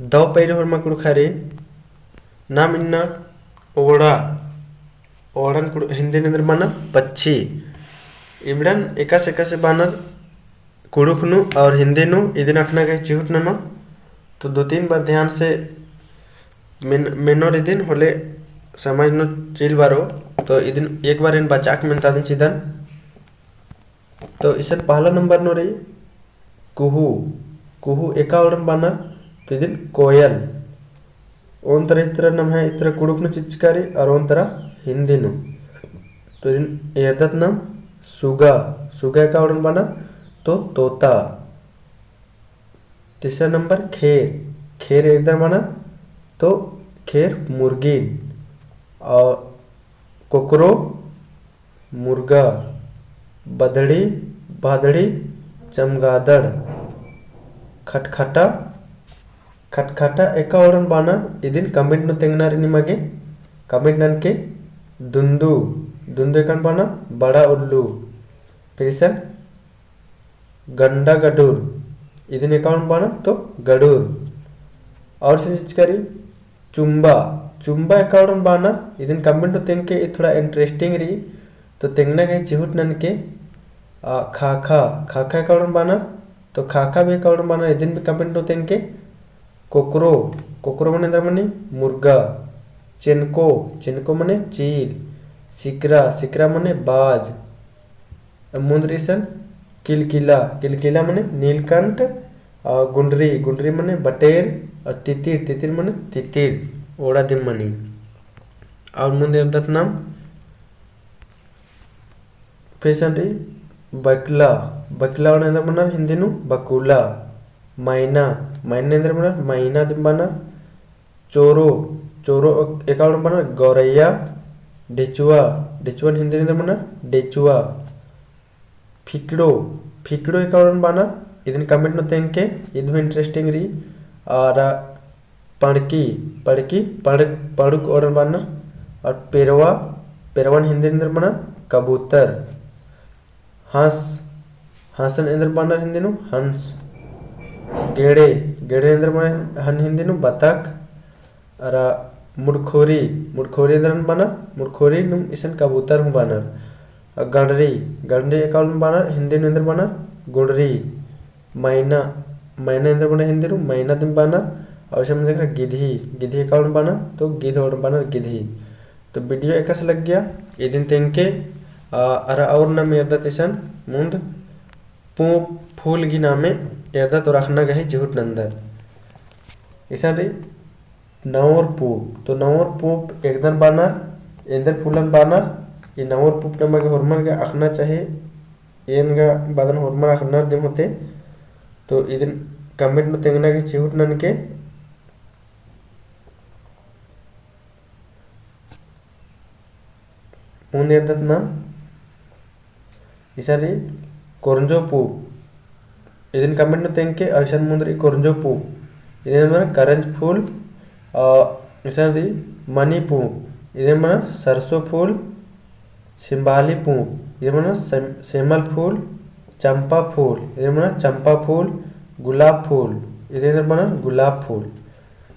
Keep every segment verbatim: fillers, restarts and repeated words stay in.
दव पैरी होरमा कुँड़ुख़ारिन नाम इन्ना ओड़ा। ओड़न कुँड़ु-, हिंदी नू एन्देर बअनर पक्षी। इबड़न एकासे एकासे बअनर कुँड़ुख़ नू और हिंदी नू, इदिन अख़ना गही चिहुट ननोत। तो दो तीन बार ध्यान से मेन-, मेनोर इदिन होले समझ नू चिल बरो। तो इदिन एक बार एन बचाक मेनतादन चिदन। तो इसन पहला नंबर नू रई कुहू। कुहू एका ओड़न बअनर, तो इदिन कोयल। ओन तरा इतरा नम्है इतरा कुँड़ुख़ नू चिच्चका रई और ओन तरा हिंदी नू। तो इदिन एरदत नाम सुगा। सुगा एका ओड़न बअनर, तो तोता। तीसरा नंबर खेर। खेर एरदन बअनर, तो खेर मुर्गीन। और कोकरो मुर्गा, बदड़ी, भादड़ी, चमगादड़, खटखटा, खटखटा एका ओड़न बअनर, इदिन comment नू तेंगना रई निमागे, comment ननके दुंदु, दुंदु एका ओड़न बअनर, बड़ा उल्लू। फिर इसन गंडा गडुर, इदिन एका ओड़न बअनर, तो गडुर। और इसन चिच्चका रई चुम्बा, चुम्बा एका ओड़न बअनर, इदिन comment नू तेंगके, ई थोड़ा interesting रई, तो तेंगना गही चिहुट ननके। आ, खाखा, खाखा एका ओड़न बअनर, तो खाखा भी एका ओड़न बअनर, इदिन भी comment नू तेंगके। कोकरो, कोकरो मने एन्देर मनी मुर्गा। चेनको, चेनको मने चील। सिकरा, सिकरा मने बाज। मुन्द रई इसन किलकिला, किलकिला मने नीलकंठ, और गुंडरी, गुंडरी मने बटेर, और तितिर, तितिर मने तितिर, ओड़ा दिम मनी। और मुन्द एरदत नाम, फिर इसन रई बकला, बकला ओड़न एन्देर बअनर हिंदी नू बकुला। मैना, मैना एन्देर बअनर मैना दिम बअनर। चोरो, चोरो एका ओड़न बअनर गौरैया। ढिचुआ, ढिचुअन हिंदी नू एन्देर बअनर डेचुआ। फिकड़ो, फिकड़ो एका ओड़न बअनर, इदिन comment नू तेंगके, इद भी interesting रई। और पड़की, पड़की, पड़क, पड़ुक ओड़न बअनर। और पेरवा, पेरवन हिंदी नू एन्देर बअनर कबूतर। हंस, हंसन एन्देर बअनर हिंदी नू हंस। गेड़े, गेड़े एन्देर बअनर हन हिंदी नू बतख। अरा मुड़खोरी, मुड़खोरी एन्देर बअनर, मुड़खोरी नू इसन कबूतर हूँ बअनर। अ, गंडरी, गंडरी एका ओड़न बअनर, हिंदी नू एन्देर बअनर गुंडरी। मैना, मैना एन्देर बअनर हिंदी नू मैना दिम बअनर। और इसन मने गिद्धी, गिद्धी एका ओड़न बअनर, तो गिद्ध ओड़न बअनर गिद्धी। तो video एकासे लग्गिया, इदिन तेंगके, आ, अरा और नाम एरदत इसन मुन्द पूंप फूल गही नामे एरदत और अख़ना गही चिहुट नन्दत। इसन रई नौर पूंप, तो नौर पूंप एकदन बअनर, एन्देर फूलन बअनर, ई नौर पूंप नमा गे होरमर गे अख़ना चाही, एन गा बअदन होरमर अख़नर दिम होते, तो इदिन comment नू तेंगना गही चिहुट ननके। मुन्द एरदत नाम इसन रई कोरंजो पूंप। इदिन comment नू तेंगके, अइसन मुन्द रई कोरंजो पूंप। इदिन मना करंज फूल, अ, इसन रई मनी पूंप। इदिन मना सरसों फूल, सिम्बाली पूंप। इदिन मना सेम-, सेमल फूल, चंपा फूल। इदिन मना चंपा फूल, गुलाब फूल। इदिन मना गुलाब फूल।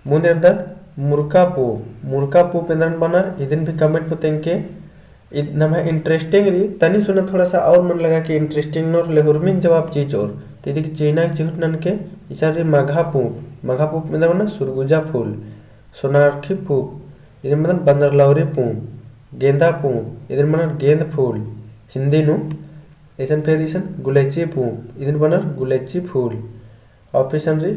मुन्द एरदत मुरका पूंप। मुरका पूंप एन्दरन बअनर, इदिन भी comment नू तेंगके। इद नम्है interesting रई, तनी सुना थोड़ा सा और मन लगा के interesting ननोर होले हुरमिन जवाब चिचोर। तो इदिक चिअना चिहुट ननके। इसन रई मघा पूंप। मघा पूंप एन्दरन बअनर सुरगुजा फूल। सोनारखी पूंप, इदिन बअनर बंदरलौरी पूंप। गेंदा पूंप, इदिन बअनर गेंद फूल हिंदी नू। इसन फिर इसन गुलैची पूंप, इदिन बअनर गुलैची फूल। और फिर इसन रई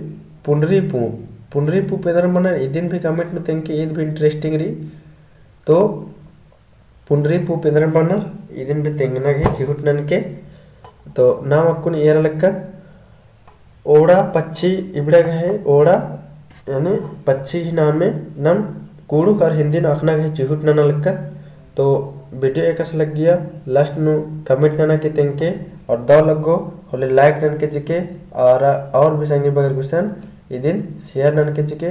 पुंडरी पूंप। पुंडरी पूंप एन्दरन बअनर, इदिन भी comment नू तेंगके, इद भी interesting रई। तो पुंडरी पूंप एन्दरन बअनर, इदिन भी तेंगना गही चिहुट ननके। तो नाम अक्कुन एरा लक्कत। ओड़ा पक्षी इबड़ा गही ओड़ा, यानी पक्षी ही नामे नम कुँड़ुख़ और हिंदी नू अख़ना गही चिहुट नना लक्कत। तो video एकासे लग्गिया, last नू comment नना के तेंगके, और दव लग्गो होले like ननके चिके, और, और भी संगी बगर गुसन इदिन share ननके चिके।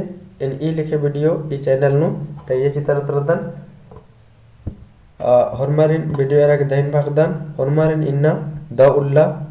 एन ई लेखे video ई channel नू तैये चितरत रअदन। आ, होरमारिन video एरा गे धइन भाखदन, होरमारिन इन्ना दव उल्ला।